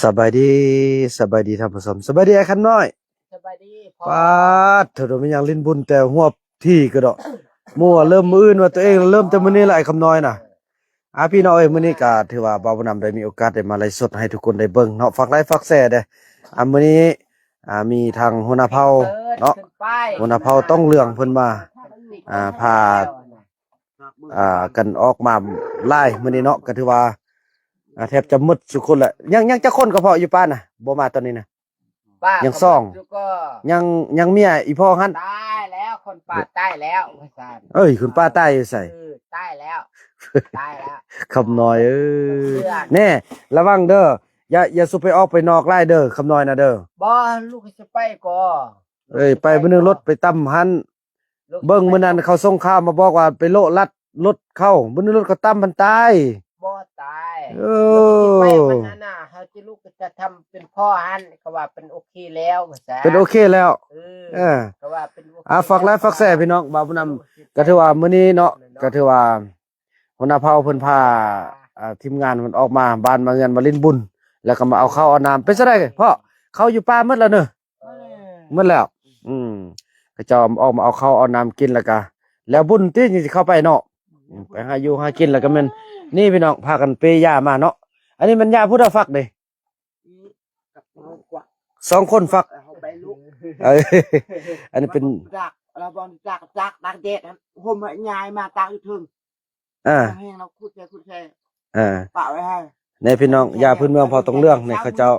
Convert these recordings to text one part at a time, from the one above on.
ສະບາຍດີ ສະບາຍດີທ່ານຜູ້ຊົມ ສະບາຍດີອ້າຍຄຳນ້ອຍ ສະບາຍດີພໍ່ ປາດໂທ້ ແມ່ນຫຍັງຫຼິ້ນບຸນແຕ່ຫົວທີກະດອກ ໝູ່ວ່າເລີ່ມມື້ອື່ນວ່າຕົວເອງເລີ່ມແຕ່ມື້ນີ້ລະ ອ້າຍຄຳນ້ອຍນະ. ອ່າ ພີ່ນ້ອງເອີຍ ມື້ນີ້ກະຖືວ່າບ່າວບຸນນຳໄດ້ມີໂອກາດໄດ້ມາໄລຟ໌ສົດໃຫ້ທຸກຄົນໄດ້ເບິ່ງເນາະ ຝາກໄລຟ໌ຝາກແຊເດີ້. ອ່າ ມື້ນີ້ ອ່າ ມີທາງຫົວໜ້າເຜົ່າເນາະ ຫົວໜ້າເຜົ່າຕ້ອງເຫຼືອງເພິ່ນມາ ອ່າ ພາ ອ່າ ກັນອອກມາຫຼາຍມື້ນີ້ເນາະ ກະຖືວ່າ ອ່າ ແທບຈະໝົດສຸຄົນແຫຼະ. ຍັງ ຍັງຈັກຄົນກະພໍຢູ່ປ່ານະ ບໍ່ມາຕອນນີ້ນະ? ຍັງສອງ ຍັງ ຍັງເມຍອີ່ພໍ່ຫັ້ນ ຕາຍແລ້ວ ຄົນປ່າຕາຍແລ້ວວ່າຊັ້ນ. ເອີຍ ຄົນປ່າຕາຍຢູ່ໃສ? ເອີ ຕາຍແລ້ວ ຕາຍແລ້ວ ຄຳນ້ອຍເອີຍ ແນ່ ລະວັງເດີ້ ຢ່າ ຢ່າສຸໄປອອກໄປນອກຫຼາຍເດີ້ ຄຳນ້ອຍນະເດີ້. ບໍ່ ລູກຊິໄປກໍ ເອີຍ ໄປມື້ໜຶ່ງລົດໄປຕຳຫັ້ນ ເບິ່ງມື້ນັ້ນເຂົາສົ່ງຂ່າວມາບອກວ່າໄປໂລະລັດລົດເຂົາ ມື້ໜຶ່ງລົດເຂົາຕຳຫັ້ນຕາຍ. ບໍ່ຕາຍ ເອີ ລູກຊິໄປມັນຫັ້ນນະ ເຮົາຊິລູກຈະທຳເປັນພໍ່ຫັ້ນ ເຂົາວ່າເປັນໂອເຄແລ້ວວ່າຊັ້ນ ເປັນໂອເຄແລ້ວ ເອີ ເອີ ເຂົາວ່າເປັນໂອເຄ ອ່າ ຝາກໄລຟ໌ຝາກແຊພີ່ນ້ອງ ບ່າວບຸນນຳ ກະຖືວ່າມື້ນີ້ເນາະ ກະຖືວ່າ ຫົວໜ້າເຜົ່າເພິ່ນພາ ອ່າ ທີມງານເພິ່ນອອກມາບ້ານມາເຮືອນມາຫຼິ້ນບຸນ ແລ້ວກໍມາເອົາເຂົ້າເອົານ້ຳ. ເປັນຈັ່ງໃດພໍ່ ເຂົ້າຢູ່ປ່າໝົດແລ້ວເນີ? ໝົດແລ້ວ ອືມ ເຂົາເຈົ້າອອກມາເອົາເຂົ້າເອົານ້ຳກິນ ແລ້ວກະແລ້ວບຸນຕິ ຈັ່ງຊິເຂົ້າໄປເນາະ ໄປຫາຢູ່ຫາກິນ. ແລ້ວກະແມ່ນ ນີ້ພີ່ນ້ອງ ພາກັນເປຢາມາເນາະ. ອັນນີ້ແມ່ນຢາຜູ້ໃດຝາກເດ້? ສອງຄົນຝາກ ເອົາໄປລູກ ເອີ ອັນນີ້ເປັນ ຕາກ ລະບ່ອນຕາກ ຕາກ ຕາກແດດຫັ້ນ ຫົ່ມໃຫ້ຍາຍມາຕາກຢູ່ເທິງ ອ່າ ແຮງລາວຂຸດແທ້ຂຸດແທ້ ອ່າ ປະໄວ້ໃຫ້ ນີ້ພີ່ນ້ອງ ຢາພື້ນເມືອງເຜົ່າຕົງເຫຼືອງນີ້ ເຂົາເຈົ້າ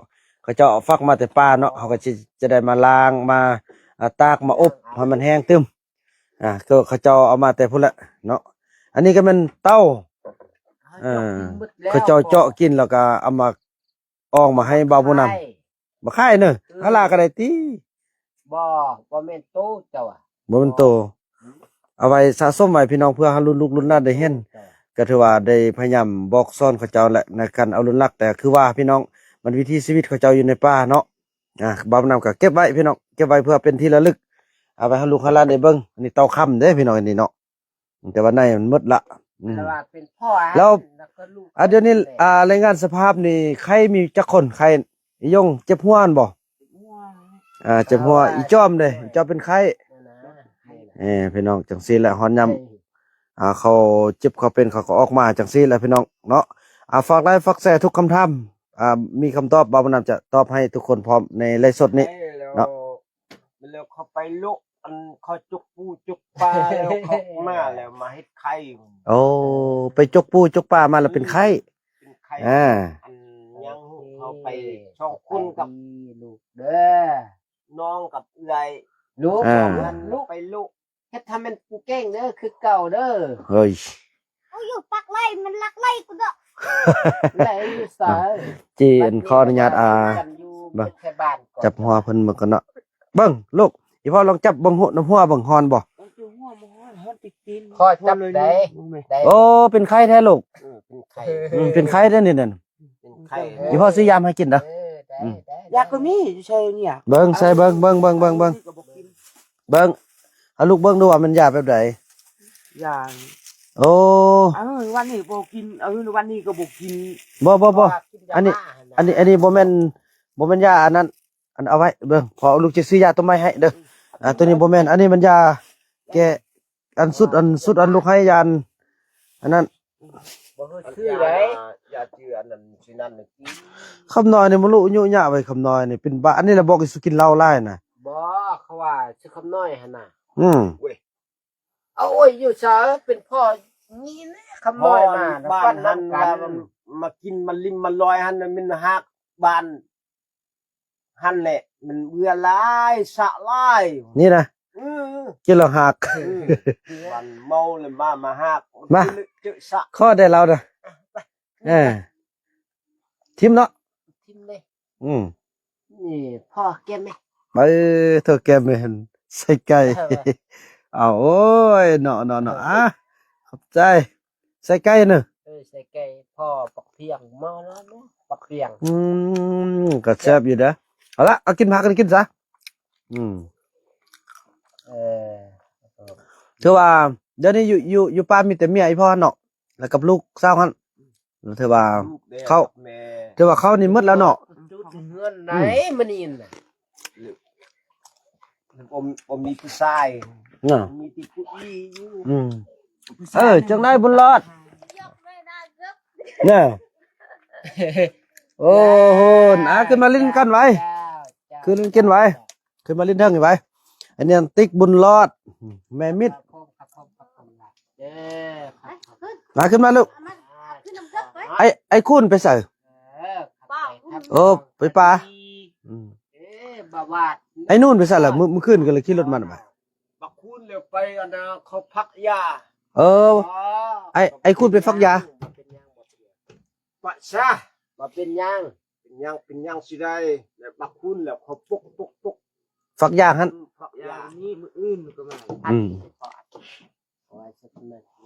ເຂົາເຈົ້າເອົາຝາກມາແຕ່ປ່າເນາະ ເຮົາກໍຊິ ຈະໄດ້ມາລ້າງ ມາ ອ່າ ຕາກ ມາອົບໃຫ້ມັນແຫ້ງຕື່ມ ອ່າ ກໍເຂົາເຈົ້າເອົາມາແຕ່ພຸ້ນແຫຼະເນາະ. ອັນນີ້ກໍແມ່ນເຕົ້າ ເອີ ເຂົາເຈົ້າເຈາະກິນແລ້ວກໍເອົາມາ ອອກມາໃຫ້ບ່າວບຸນນຳ ບໍ່ຂາຍເນີ ເອີ ຫາລາກະໄດ້ຕິ. ບໍ່ ບໍ່ແມ່ນໂຕເຈົ້າ ບໍ່ແມ່ນໂຕ ອືມ ເອົາໄວ້ສະສົມໄວ້ພີ່ນ້ອງ ເພື່ອໃຫ້ລຸ້ນລູກລຸ້ນຫຼານໄດ້ເຫັນ ເຈົ້າ ກະຖືວ່າໄດ້ພະຍາຍາມບອກສອນເຂົາເຈົ້າແຫຼະ ໃນການອະນຸລັກ ແຕ່ຄືວ່າພີ່ນ້ອງ ມັນວິຖີຊີວິດເຂົາເຈົ້າຢູ່ໃນປ່າເນາະ. ອ່າ ບ່າວບຸນນຳກະເກັບໄວ້ພີ່ນ້ອງ ເກັບໄວ້ເພື່ອເປັນທີ່ລະລຶກ ເອົາໄວ້ໃຫ້ລູກໃຫ້ຫຼານໄດ້ເບິ່ງ. ອັນນີ້ເຕົ້າຄຳເດ້ພີ່ນ້ອງ ອັນນີ້ເນາະ ແຕ່ວ່າໃນມັນໝົດລະ ອືມ ແລ້ວ ອ່າ ດຽວນີ້ ອ່າ ລາຍງານສະພາບນີ້ ໄຂ້ມີຈັກຄົນ? ໄຂ້ອີ່ຢົງ ເຈັບຫົວຫັ້ນບໍ່? ອ່າ ເຈັບຫົວ ອີ່ຈອມເດ້ ອີ່ຈອມເປັນໄຂ້ ເອີ ພີ່ນ້ອງ ຈັ່ງຊີ້ແຫຼະ ຮອດຍາມ ອ່າ ເຂົາເຈັບເຂົາເປັນ ເຂົາກໍອອກມາ ຈັ່ງຊີ້ແຫຼະພີ່ນ້ອງເນາະ. ອ່າ ຝາກໄລຟ໌ຝາກແຊທຸກຄຳຖາມ ອ່າ ມີຄຳຕອບ ບ່າວບຸນນຳຈະຕອບໃຫ້ທຸກຄົນພ້ອມໃນໄລຟ໌ສົດນີ້ເນາະ. ແລ້ວເຂົາໄປໂລະ ອັນເຂົາຈົກປູຈົກປາ ແລ້ວເຂົາມາແລ້ວມາເຮັດໄຂ້. ໂອ້ ໄປຈົກປູຈົກປາມາແລ້ວເປັນໄຂ້ ເປັນໄຂ້ ອ່າ ອັນຍັງເຂົາໄປສອງຄົນກັບລູກເດີ ນ້ອງກັບເອື້ອຍ ລູກ ອ່າ ສອງຄົນ ລູກໄປໂລະ ເຮັດໃຫ້ມັນບໍ່ເກັ່ງເດີ ຄືເກົ່າເດີ. ເຮີ້ຍ ເອົາຢູ່ປາກໄລ່ ມັນລັກໄລ່ກູເນາະ ໄລ່ຢູ່ໃສ? ຈີ່ ອັນ ຂໍອະນຸຍາດ ອ່າ ຈັບຫົວເພິ່ນເບິ່ງກ່ອນເນາະ. ເບິ່ງລູກ ອີ່ພໍ່ລອງຈັບເບິ່ງຫົວ ນຳຫົວເບິ່ງ ຮ້ອນບໍ່? ເອົາຢູ່ຫົວບໍ່ຮ້ອນ ຮ້ອນຕິດຕີນ ຂໍຈັບໄດ້ ໄດ້. ໂອ້ ເປັນໄຂ້ແທ້ລູກ ເອີ ເປັນໄຂ້ ອືມ ເປັນໄຂ້ແທ້ນີ້ນັ້ນ ເປັນໄຂ້. ອີ່ພໍ່ຊື້ຢາມາໃຫ້ກິນເດີ ເອີ ໄດ້ ອືມ ໄດ້ ຢາກໍມີຢູ່ໃສນີ້ ເບິ່ງໃສ່ເບິ່ງ ເບິ່ງ ເບິ່ງ ເບິ່ງ ເບິ່ງ ເບິ່ງ ເອົາລູກເບິ່ງດູວ່າແມ່ນຢາແບບໃດ ຢາ ໂອ້ ເອີ ວັນນີ້ບໍ່ກິນ ເອີ ວັນນີ້ກໍບໍ່ກິນ ບໍ່ ບໍ່ ບໍ່ ອັນນີ້ ອັນນີ້ ອັນນີ້ບໍ່ແມ່ນ ບໍ່ແມ່ນຢາອັນນັ້ນ ອັນ ເອົາໄວ້ເບິ່ງ ພໍ່ລູກຈະຊື້ຢາຕົວໃໝ່ໃຫ້ເດີ. ອ່າ ຕົວນີ້ບໍ່ແມ່ນ ອັນນີ້ມັນຢາແກ້ ອັນ ຊຸດ ອັນ ຊຸດ ອັນລູກໃຫ້ຢາ ອັນ ອັນນັ້ນ ບໍ່ຄື ຊື້ໄດ້ ຢາ ຢາຈື່ອັນນັ້ນຊິນັ້ນນີ້ ຄຳນ້ອຍນີ້ບໍ່ຮູ້ຍຸຍະໄວ້ ຄຳນ້ອຍນີ້ເປັນບ້າ ອັນນີ້ລະບອກຊິກິນເຫຼົ້າຫຼາຍນະ. ບໍ່ ເຂົາວ່າຊື່ຄຳນ້ອຍຫັ້ນນະ ອືມ ເອົາ ໂອ້ຍ ຢູ່ໃສ ເປັນພໍ່ນີ້ນະ ຄຳນ້ອຍມາ ບ້ານຫັ້ນ ມາກິນມາລິມມາລອຍຫັ້ນ ມັນຮັກບ້ານ ຫັ້ນແຫຼະ ມັນເບື່ອຫຼາຍ ສະຫຼາຍ ນີ້ນະ ເອີ ກິນແລ້ວຮາກ ເອີ ວັນເມົາແລ້ວມາ ມາຮາກ ມາ ເຈີສະ ຂໍໄດ້ລາວນະ ເອີ ຖິ້ມເນາະ ຖິ້ມເລີຍ ອືມ ນີ້ພໍ່ແກມແມ່ ເອີ ເຖົ້າແກມແມ່ ໃສ່ໄກ່ ເອີ ເອົາ ໂອ້ຍ ເນາະ ເນາະ ເນາະ ອ່າ ຂອບໃຈ. ໃສ່ໄກ່ເນາະ ເອີ ໃສ່ໄກ່ ພໍປັກພຽງ ມາແລ້ວເນາະ ປັກພຽງ ອືມ ກໍແຊບຢູ່ເດີ້. ເອົາລະ ເອົາກິນພາກັນກິນຊະ ອືມ ເອີ ຖືວ່າດຽວນີ້ຢູ່ ຢູ່ ຢູ່ປ່າມີແຕ່ເມຍອີ່ພໍ່ເນາະ ແລ້ວກັບລູກສາວຫັ້ນ ຖືວ່າ ລູກແດ່ ເຂົ້າ ກັບແມ່ ຖືວ່າເຂົ້ານີ້ໝົດແລ້ວເນາະ ຈຸດເຮືອນໃດ ອືມ ມື້ນີ້ນະ ບໍ່ ບໍ່ມີຜູ້ຊາຍ ເນາະ ມີແຕ່ຜູ້ອີ່ຢູ່ ອືມ ຜູ້ຊາຍ ເອີ ຈັ່ງໃດບຸນຫຼອດ ເນາະ ໂອ້ໂຫ ອາ ຂຶ້ນມາຫຼິ້ນກັນໄວ ຂຶ້ນກິນໄວ ຂຶ້ນມາຫຼິ້ນເທິງນີ້ໄວ ອັນນີ້ຕິກ ບຸນຫຼອດ ແມ່ມິດ ເອີ ມາຂຶ້ນມາລູກ ໄອ້ ໄອ້ຄູນໄປໃສ ເອີ ໂອ້ ໄປປ່າ ອືມ ເອີ ບໍ່ວ່າ ໄອ້ນູນໄປໃສລະ ມື້ ມື້ຄືນກໍເລີຍຂີ່ລົດມານຳ ບັກຄູນແລ້ວໄປອັນນ່າ ເຂົາຟັກຢາ ເອີ ອໍ ໄອ້ ໄອ້ຄູນໄປຟັກຢາ ປະຊາ ວ່າເປັນຫຍັງ ເປັນຫຍັງ ເປັນຫຍັງຊິໄດ້ ແລ້ວບັກຄູນແລ້ວເຂົາປົກ ປົກ ປົກ ຝັກຢາຫັ້ນ ອືມ ຝັກຢານີ້ມື້ອື່ນກໍມາ ອືມ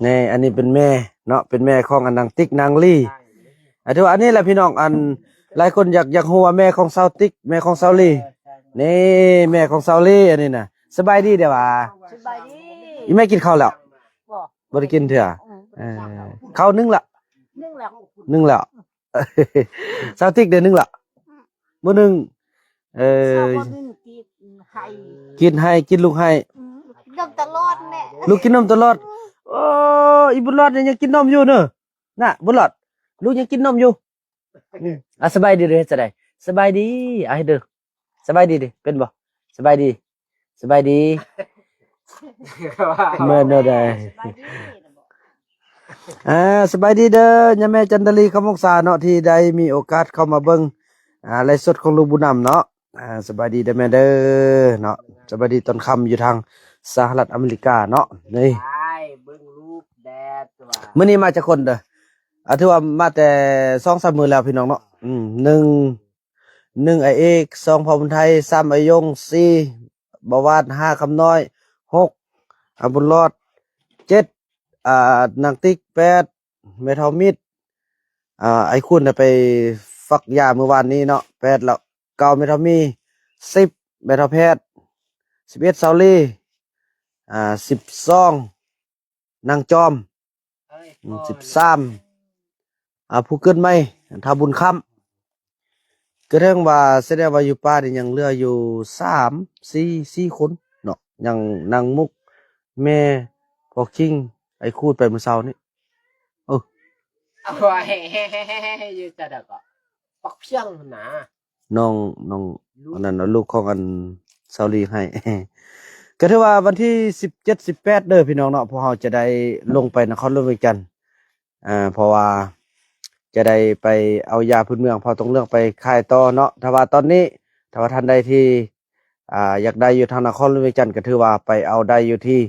ແນ່ ອັນນີ້ເປັນແມ່ເນາະ ເປັນແມ່ຂອງອັນນາງຕິກນາງລີ ອ່າ ຖືວ່າອັນນີ້ແຫຼະພີ່ນ້ອງ ອັນຫຼາຍຄົນຢາກ ຢາກຮູ້ວ່າແມ່ຂອງສາວຕິກ ແມ່ຂອງສາວລີ ນີ້ແມ່ຂອງສາວລີ ອັນນີ້ນະ ສະບາຍດີເດ້ຫວາ ສະບາຍດີ ອີແມ່ກິນເຂົ້າແລ້ວ ບໍ່ ບໍ່ໄດ້ກິນເທື່ອ ອືມ ເອີ ເຂົ້າໜຶ້ງລະ ໜຶ້ງແລ້ວ ໜຶ້ງແລ້ວ ສາວຕິກເດ້ໜຶ້ງລະ ອືມ ບໍ່ໜຶ້ງ ເອີ ສາວບໍ່ໜຶ້ງ ກິນໄຫ້ ກິນໄຫ້ ກິນລູກໄຫ້ ອືມ ກິນນົມຕະຫຼອດແຫຼະ ລູກກິນນົມຕະຫຼອດ ໂອ້ ອີບຸນຫຼອດນີ້ຍັງກິນນົມຢູ່ເນີ ນະ ບຸນຫຼອດ ລູກຍັງກິນນົມຢູ່ ອືມ ອ່າ ສະບາຍດີເດີ ເຮັດຈັ່ງໃດ ສະບາຍດີ ອ່າ ເຮັດເດີ ສະບາຍດີເດີ ເປັນບໍ່ ສະບາຍດີ ສະບາຍດີ ແມ່ນແນວໃດ ສະບາຍດີ ອ່າ ສະບາຍດີເດີ ຍາແມ່ຈັນດາລີ ຄຳວົງສາເນາະ ທີ່ໄດ້ມີໂອກາດເຂົ້າມາເບິ່ງ ອ່າ ໄລຟ໌ສົດຂອງລຸງບຸນນຳເນາະ ອ່າ ສະບາຍດີເດີແມ່ເດີເນາະ ສະບາຍດີຕອນຄ່ຳຢູ່ທາງສະຫະລັດອາເມລິກາເນາະ ນີ້ ເບິ່ງລູກແດ່ຕົວະ ມື້ນີ້ມາຈັກຄົນເດີ ອ່າ ຖືວ່າມາແຕ່ສອງສາມມື້ແລ້ວພີ່ນ້ອງເນາະ ອືມ ໜຶ່ງ ໜຶ່ງ ອ້າຍເອກ ສອງ ພໍ່ບຸນໄທ ສາມ ອ້າຍຍົງ ສີ່ ບ່າວຫວານ ຫ້າ ຄຳນ້ອຍ ຫົກ ອ້າຍບຸນຫຼອດ ເຈັດ ອ່າ ນາງຕິກ ແປດ ແມ່ເຖົ້າມິດ ອ່າ ອ້າຍຄູນໄປຝັກຢາມື້ວານນີ້ເນາະ ແປດ ແລ້ວ ເກົ້າ ແມ່ເຖົ້າມີ ສິບ ແມ່ເຖົ້າແພດ ສິບເອັດ ສາວລີ ອ່າ ສິບສອງ ນາງຈອມ ເອີຍ ອືມ ສິບສາມ ອ່າ ຜູ້ເກີດໃໝ່ ທ້າວບຸນຄ້ຳ ກໍເຖິງວ່າ ສະແດງວ່າຢູ່ປ່ານີ້ຍັງເຫຼືອຢູ່ສາມ ສີ່ ສີ່ຄົນເນາະ ຍັງນາງມຸກ ແມ່ ພໍ່ຄິງ ໄອ້ຄູດໄປມື້ເຊົ້ານີ້ ເອີ ໂອ້ຍ ຢູ່ໃສດອກ ບັກພຽງຫັ້ນນະ ນ້ອງ ນ້ອງ ອັນນັ້ນເນາະ ລູກຂອງອັນສາວລີໃຫ້ ກໍຖືວ່າວັນທີສິບເຈັດ ສິບແປດເດີພີ່ນ້ອງເນາະ ພວກເຮົາຈະໄດ້ລົງໄປນະຄອນຫຼວງວຽງຈັນ ອ່າ ເພາະວ່າຈະໄດ້ໄປເອົາຢາພື້ນເມືອງເຜົ່າຕົງເຫຼືອງໄປຂາຍຕໍ່ເນາະ ຖ້າວ່າຕອນນີ້ ຖ້າວ່າທ່ານໃດທີ່ ອ່າ ຢາກໄດ້ຢູ່ທາງນະຄອນຫຼວງວຽງຈັນ ກໍຖືວ່າໄປເອົາໄດ້ຢູ່ທີ່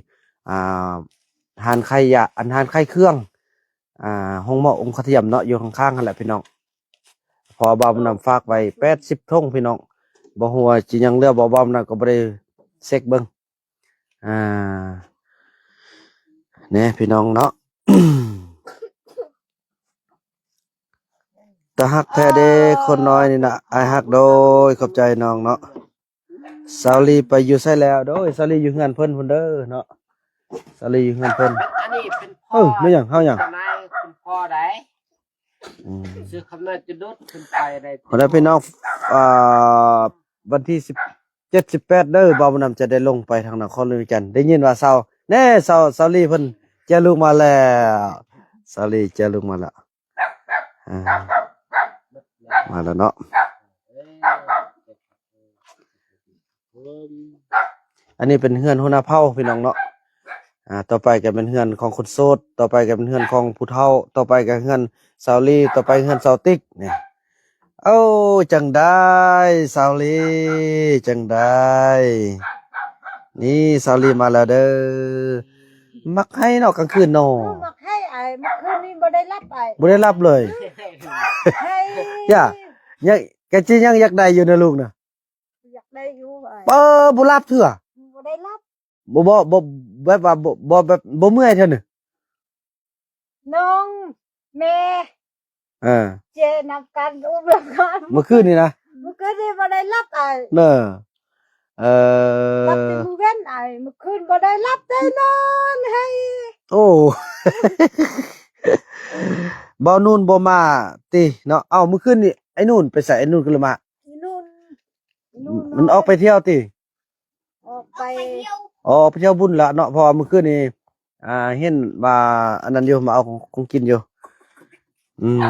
ອ່າ ຮ້ານຂາຍຢາ ອັນ ຮ້ານຂາຍເຄື່ອງ ອ່າ ໂຮງໝໍອົງຄະທຽມເນາະ ຢູ່ຂ້າງໆຫັ້ນແຫຼະພີ່ນ້ອງ ເພາະວ່າບ່າວບຸນນຳຝາກໄວ້ແປດສິບຖົງພີ່ນ້ອງ ບໍ່ຮູ້ວ່າຊິຍັງເຫຼືອບໍ່ ບ່າວບຸນນຳກໍບໍ່ໄດ້ເຊັກເບິ່ງ ອ່າ ແນ່ພີ່ນ້ອງເນາະ ຕາຮັກແທ້ເດ້ ຄົນນ້ອຍນີ້ນະ ອ້າຍຮັກ ໂດຍ ຂອບໃຈນ້ອງເນາະ ສາວລີໄປຢູ່ໃສແລ້ວ ໂດຍ ສາວລີຢູ່ເຮືອນເພິ່ນພຸ້ນເດີເນາະ ສາວລີຢູ່ເຮືອນເພິ່ນ ອັນນີ້ເປັນພໍ່ ເອີ ແມ່ນຫຍັງ ເຮົາຫຍັງ ເປັນພໍ່ໃດ ອືມ ຊື້ຄຳນ້ອຍຈະດຸດຂຶ້ນໄປໄດ້ ຂໍໃຫ້ພີ່ນ້ອງ ອ່າ ວັນທີສິບເຈັດ ສິບແປດເດີ ບ່າວບຸນນຳຈະໄດ້ລົງໄປທາງນະຄອນຫຼວງວຽງຈັນ ໄດ້ຍິນວ່າສາວ ແນ່ ສາວ ສາວລີເພິ່ນແຈລູກມາແລ້ວ ສາວລີແຈລູກມາແລ້ວ ອ່າ ມາແລ້ວເນາະ ອັນນີ້ເປັນເຮືອນຫົວໜ້າເຜົ່າພີ່ນ້ອງເນາະ ອ່າ ຕໍ່ໄປກໍເປັນເຮືອນຂອງຄົນໂສດ ຕໍ່ໄປກໍເປັນເຮືອນຂອງຜູ້ເຖົ້າ ຕໍ່ໄປກໍເຮືອນສາວລີ ຕໍ່ໄປເຮືອນສາວຕິກນີ້ ໂອ້ ຈັ່ງໃດສາວລີ ຈັ່ງໃດ ນີ້ສາວລີມາແລ້ວເດີ ມັກໄຫ້ເນາະກາງຄືນເນາະ ມັກໄຫ້ອ້າຍ ມື້ຄືນນີ້ບໍ່ໄດ້ຫຼັບອ້າຍ ບໍ່ໄດ້ຫຼັບເລີຍ ໄຫ້ ຢ່າ ຍັງ ກະຈິຍັງຢາກໄດ້ຢູ່ນະລູກນະ ຢາກໄດ້ຢູ່ອ້າຍ ບໍ່ ບໍ່ຫຼັບເທື່ອ ບໍ່ໄດ້ຫຼັບ ບໍ່ ບໍ່ ບໍ່ ແບບວ່າບໍ່ ບໍ່ແບບບໍ່ເມື່ອຍເທື່ອນີ້ ນ້ອງແມ່ ເອີ ເຈນຳກັນ ອຸ້ມນຳກັນ ມື້ຄືນນີ້ນະ ມື້ຄືນນີ້ບໍ່ໄດ້ຫຼັບອ້າຍ ເອີ ເອີ ຫຼັບແຕ່ມື້ເວັນອ້າຍ ມື້ຄືນບໍ່ໄດ້ຫຼັບໄດ້ນອນໄຫ້ ໂອ້ ບ່າວນູນບໍ່ມາຕິເນາະ. ເອົ້າ ມື້ຄືນນີ້ໄອ້ນູນໄປໃສ? ໄອ້ນູນຄືບໍ່ມາ? ອີ່ນູນ ອີ່ນູນ ມັນອອກໄປທ່ຽວຕິ? ອອກໄປ ອໍ ໄປທ່ຽວບຸນລະເນາະ ເພາະວ່າມື້ຄືນນີ້ ອ່າ ເຫັນວ່າອັນນັ້ນຢູ່ ມາເອົາຂອງ ຂອງກິນຢູ່. ອືມ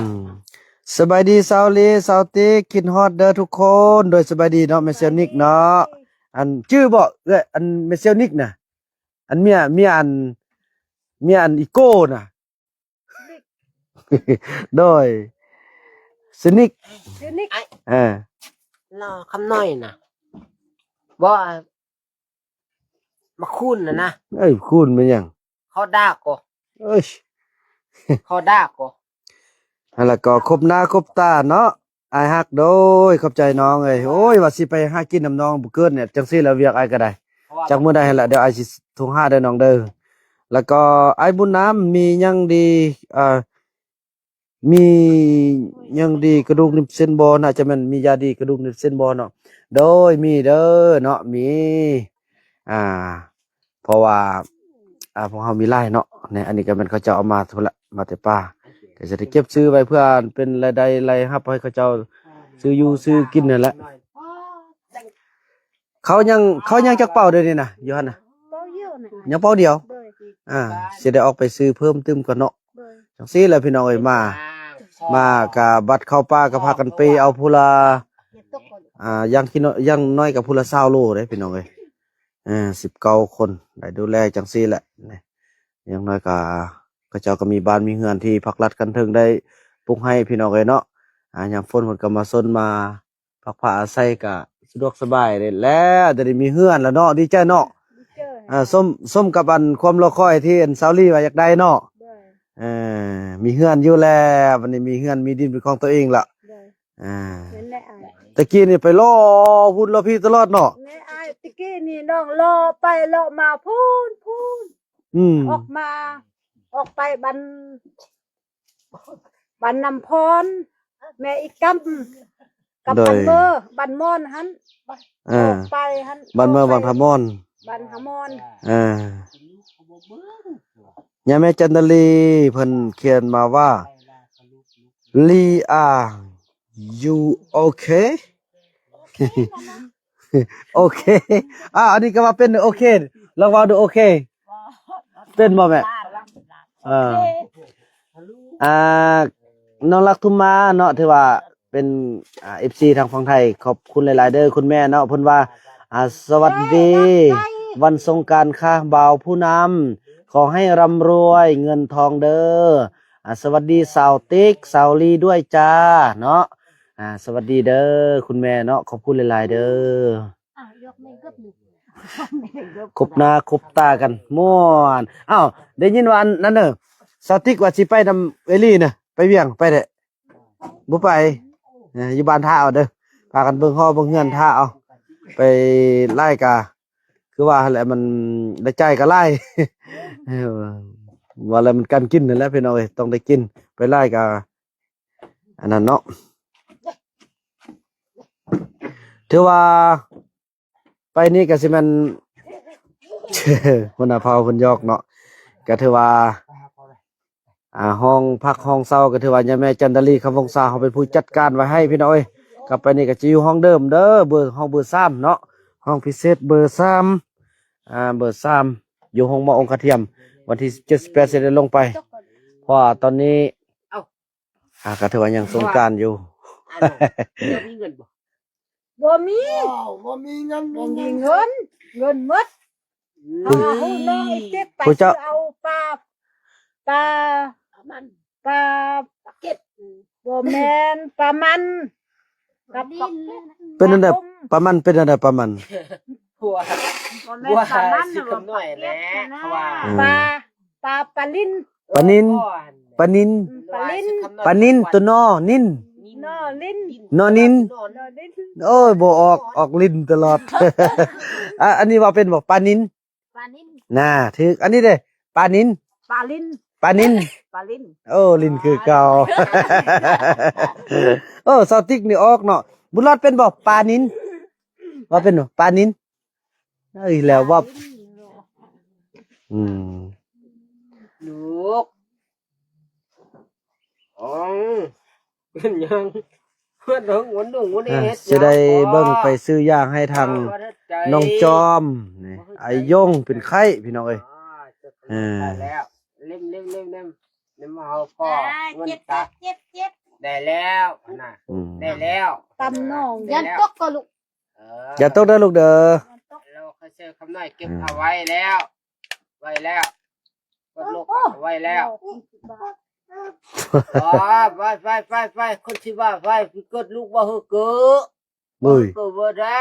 ສະບາຍດີສາວລີ ສາວຕິກ ຄິດຮອດເດີທຸກຄົນ. ໂດຍ ສະບາຍດີເນາະ ແມ່ຊຽວນິກເນາະ. ອັນ ຈື່ບໍ່ເອື້ອຍ ອັນແມ່ຊຽວນິກນະ? ອັນເມຍ ເມຍອັນ ເມຍອັນອີໂກ້ນະ. ໂດຍ ສະນິກ ສະນິກ ເອີ ລໍຄຳນ້ອຍນະ ບໍ່ ມາຄູນນະນະ. ເອີຍ ຄູນແມ່ນຫຍັງ? ຂໍດ່າກໍ ເອີຍ ຂໍດ່າກໍ. ຫັ້ນລະກໍຄົບໜ້າຄົບຕາເນາະ. ອ້າຍຮັກ ໂດຍ ຂອບໃຈນ້ອງເອີຍ. ໂອ້ຍ ວ່າຊິໄປຫາກິນນຳນ້ອງບຸເກີດນີ້ ຈັ່ງຊີ້ລະວຽກອ້າຍກໍໄດ້. ຈັກມື້ໃດຫັ້ນລະ ດຽວອ້າຍຊິໂທຫາເດີນ້ອງເດີ. ແລ້ວກໍອ້າຍບຸນນຳ ມີຫຍັງດີ ເອີ ມີຫຍັງດີກະດູກໜິບເສັ້ນບໍ່? ໜ້າຈະແມ່ນມີຢາດີກະດູກໜິບເສັ້ນບໍ່ເນາະ? ໂດຍ ມີເດີເນາະ ມີ ອ່າ ເພາະວ່າ ອ່າ ພວກເຮົາມີຫຼາຍເນາະ. ນີ້ ອັນນີ້ກໍແມ່ນເຂົາເຈົ້າເອົາມາພຸ້ນລະ ມາແຕ່ປ່າ ກໍຈະໄດ້ເກັບຊື້ໄວ້ເພື່ອເປັນລາຍໄດ້ລາຍຮັບໃຫ້ເຂົາເຈົ້າຊື້ຢູ່ຊື້ກິນນັ້ນແຫຼະ. ເຂົາຍັງ ເຂົາຍັງຈັກເປົາດຽວນີ້ນະ ຢູ່ຫັ້ນນະ? ເປົາດຽວນະ ຍັງເປົາດຽວ. ໂດຍ ອ່າ ຊິໄດ້ອອກໄປຊື້ເພີ່ມຕື່ມກ່ອນເນາະ. ໂດຍ ຈັ່ງຊີ້ແຫຼະພີ່ນ້ອງເອີຍ ມາ ມາກະບັດເຂົ້າປ່າກໍພາກັນໄປເອົາຜູ້ລະ ອ່າ ຢ່າງທີ່ ຢ່າງໜ້ອຍກໍຜູ້ລະຊາວໂລເດ້ພີ່ນ້ອງເອີຍ. ເອີ ສິບເກົ້າຄົນ ໄດ້ດູແລຈັ່ງຊີ້ແຫຼະ. ຢ່າງໜ້ອຍກໍ ເຂົາເຈົ້າກໍມີບ້ານມີເຮືອນທີ່ພັກລັດກັນເຖິງໄດ້ປຸກໃຫ້ພີ່ນ້ອງເອີຍເນາະ. ອ່າ ຍາມຝົນເພິ່ນກໍມາຊົນມາ ພັກພາອາໄສກະສະດວກສະບາຍແລ້ວ ດຽວນີ້ມີເຮືອນແລ້ວເນາະ ດີໃຈເນາະ. ເອີ ສົມ ສົມກັບອັນຄວາມລໍຄອຍທີ່ອັນສາວລີວ່າຢາກໄດ້ເນາະ. ເອີ ມີເຮືອນຢູ່ແລ້ວ ບັດນີ້ມີເຮືອນມີດິນເປັນຂອງຕົວເອງລະ. ເອີ ແມ່ນແຫຼະອ້າຍ ຕະກີ້ນີ້ໄປລໍພຸ້ນລໍພີ້ຕະຫຼອດເນາະ. ແມ່ນອ້າຍ ຕະກີ້ນີ້ນ້ອງລໍໄປລໍມາພຸ້ນ ພຸ້ນ ອືມ ອອກມາ ອອກໄປບ້ານ ບ້ານນ້ຳພອນ ແມ່ອີກຳ ກັບ ໂດຍ ບ້ານເມີ ບ້ານມອນຫັ້ນ. ເອີ ອອກໄປຫັ້ນ ບ້ານເມີ ອອກໄປ ວັງທະມອນ ວັງທະມອນ. ເອີ ຍາແມ່ຈັນດາລີເພິ່ນຂຽນມາວ່າ Lia, you okay? ໂອເຄ ອ່າ ອັນນີ້ກໍວ່າເປັນໂອເຄ ລອງເວົ້າດູ ໂອເຄ ເປັນບໍ່ແມ່? ເອີ ອ່າ ນ້ອງລັກທຸມມາເນາະ ຖືວ່າເປັນ ອ່າ ເອັຟຊີທາງຝັ່ງໄທ ຂອບຄຸນຫຼາຍໆເດີຄຸນແມ່ເນາະ. ເພິ່ນວ່າ ອ່າ ສະຫວັດດີວັນສົງການຄ່ະບ່າວຜູ້ນຳ ຂໍໃຫ້ຮ່ຳລວຍເງິນທອງເດີ. ອ່າ ສະຫວັດດີສາວຕິກ ສາວລີດ້ວຍຈ້າເນາະ. ອ່າ ສະຫວັດດີເດີຄຸນແມ່ເນາະ ຂອບຄຸນຫຼາຍໆເດີ. ອ່ະ ຍົກມືຂຶ້ນ ຄົບໜ້າຄົບຕາກັນມ່ວນ. ອ້າວ ໄດ້ຍິນວ່າອັນນັ້ນເດີ ສາວຕິກວ່າຊິໄປນຳເອລີນະ ໄປວຽງ ໄປແທ້ ບໍ່ໄປ ເອີ ຢູ່ບ້ານຖ້າເອົາເດີ. ພາກັນເບິ່ງຫໍ່ເບິ່ງເຮືອນຖ້າເອົາ. ໄປຫຼາຍກະຄືວ່າຫັ້ນແຫຼະ ມັນລາຍຈ່າຍກະຫຼາຍ ເອີ ວ່າແລ້ວມັນການກິນຫັ້ນແຫຼະພີ່ນ້ອງເອີຍ ຕ້ອງໄດ້ກິນ. ໄປຫຼາຍກະ ອັນນັ້ນເນາະ ຖືວ່າໄປນີ້ກະຊິແມ່ນ ຫົວໜ້າເຜົ່າເພິ່ນຫຍອກເນາະ. ກະຖືວ່າ ອ່າ ຫ້ອງພັກຫ້ອງເຊົ່າກະຖືວ່າຍາແມ່ຈັນດາລີ ຄຳວົງສາ ເຮົາເປັນຜູ້ຈັດການໄວ້ໃຫ້ພີ່ນ້ອງເອີຍ. ກັບໄປນີ້ກະຈະຢູ່ຫ້ອງເດີມເດີ ເບີ ຫ້ອງເບີສາມເນາະ ຫ້ອງພິເສດເບີສາມ ອ່າ ເບີສາມ ຢູ່ໂຮງໝໍອົງຄະທຽມ. ວັນທີສິບເຈັດ ສິບແປດ ຊິໄດ້ລົງໄປ ເພາະວ່າຕອນນີ້ ອ່າ ກໍຖືວ່າຍັງສົງການຢູ່. ອັນນັ້ນ ເຈົ້າມີເງິນບໍ່? ບໍ່ມີ ບໍ່ມີເງິນ ບໍ່ມີເງິນ ເງິນໝົດ. ອືມ ເຮົາຫາຮູ້ນ້ອງອີເຈັກໄປ ຜູ້ເຈົ້າ ຊື້ເອົາປາ ປາ ປາມັນ ປາ ປາເກັດ ບໍ່ແມ່ນ ປາມັນ ກັບ ເປັນອັນໃດ? ປາມັນເປັນອັນໃດ? ປາມັນ ບໍ່ແມ່ນປາມັນ ຊິຄຳນ້ອຍແຫຼະ ເຂົາວ່າ ອືມ ປາ ປາ ປານິນ ປານິນ ເອີ ປານິນ ອືມ ປາລິນ ປານິນ ຕົວນໍ ນິນ ນໍລິນ ນໍນິນ ນໍນິນ ໂອ້ຍ ບໍ່ອອກ ອອກລິນຕະຫຼອດ. ອາ ອັນນີ້ເວົ້າເປັນບໍ່? ປານິນ ປານິນ ນາ ຖືກ. ອັນນີ້ເດ້? ປານິນ ປາລິນ ປານິນ ປາລິນ ໂອ້ ລິນຄືເກົ່າ. ໂອ້ ສາວຕິກນີ້ອອກເນາະ. ບຸນລອດເປັນບໍ່? ປານິນ ເວົ້າເປັນບໍ່? ປານິນ ເອີຍ ແລ້ວວ່າ ອືມ ລູກ ຍັງ ເຮັດຫຍັງ ວັນດຸງວັນນີ້ ອ່າ ເຮັດຫຍັງ ຊິໄດ້ເບິ່ງໄປຊື້ຢາໃຫ້ທາງ ອ່າ ບໍ່ໄດ້ໃຈ ນ້ອງຈອມນີ້ ບໍ່ໄດ້ໃຈ ອາຍົງເປັນໄຂ້ພີ່ນ້ອງເອີຍ ອ່າ ເຈັບ ອ່າ ແລ້ວ ເລັມໆໆໆ ເລັມເຮົາກໍ ອ່າ ມັນ ເຈັບ ຕາ ເຈັບ ເຈັບ ໄດ້ແລ້ວນະ ອືມ ໄດ້ແລ້ວ ຕຳໜອງ ໄດ້ແລ້ວ ຢ່າຕົກກໍລູກ ເອີ ຢ່າຕົກເດີລູກເດີ ແລ້ວຂ້ອຍເຊີຄຳນ້ອຍເກັບ ອືມ ເອົາໄວ້ແລ້ວ ໄວ້ແລ້ວ ກົດລູກ ໂອ້ ໄວ້ແລ້ວ ໂອ້ ອໍ ໄປ ໄປ ໄປ ໄປ ຄົນຊິວ່າໄປ ກົດລູກບໍ່ ເຮີເກີ ເອີຍ ເກີບໍ່ໄດ້